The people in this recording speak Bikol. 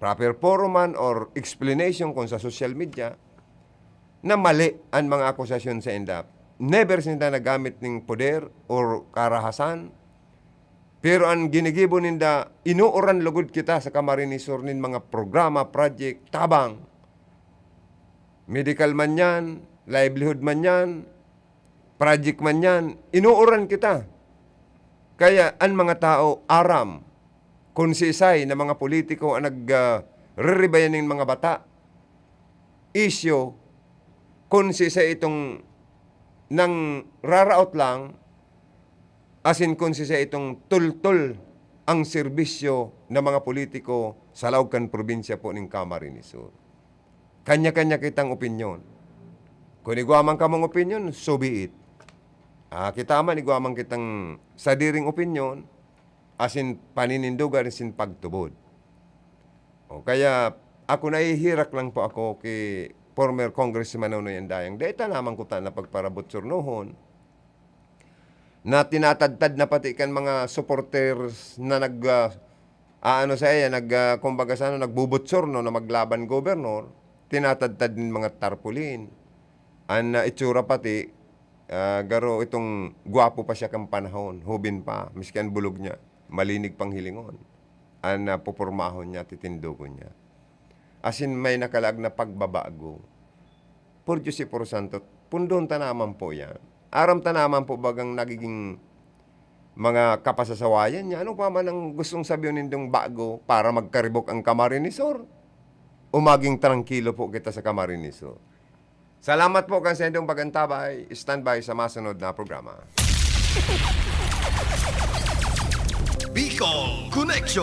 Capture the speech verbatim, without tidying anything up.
proper forum man or explanation kung sa social media, na mali an mga akusasyon sa inda. Never sinda nagamit ning poder or karahasan. Pero an ginigibo ninda, inuuran lugod kita sa Camarines Sur nin mga programa, project, tabang. Medical man yan, livelihood man yan, project man yan, inuuran kita. Kaya an mga tao aram kun siisay na mga politiko an nag, ah, riribayan nin mga bata, isyu, kun siisay itong nangraraot lang, asin kun siisay itong tultol ang serbisyo ng mga politiko sa laog kan probinsya po nin Camarines Sur. Kanya-kanya kitang opinyon. Kun igwa man kamong opinyon, so be it. Ah, kita man, igwa man kitang sadiring opinyon, asin paninindogan asin pagtubod. O kaya, ako, nahihirak lang po ako ki former Congressman Nonoy Andayang. Dai ta naman kuta na pagparabot surnohon na tinatadtad na pati kan mga supporters na nag, ah, aano sa iya, nag, ah, kumbaga sa ano, nagbubutsurno na maglaban gobernador, tinatadtad nin mga tarpaulin. An, ah, itsura pati, ah, garo itong gwapo pa siya kan panahon, hubin pa, miski an bulog niya, malinig pang hilingon. An, ah, pupormahon niya, titindogon niya. Asin may nakalaag na pagbabago. Por Diyos y por Santo, pundon ta naman po yan. Aram ta naman po bagang nagiging mga kapasasawayan niya. Ano pa man ang gustong sabihin nindong bago para magkaribok ang Camarines Sur? O maging trangkilo po kita sa Camarines Sur? Salamat po kan sa indong pag-antabay. Standby sa masunod na programa. Bicol Connection.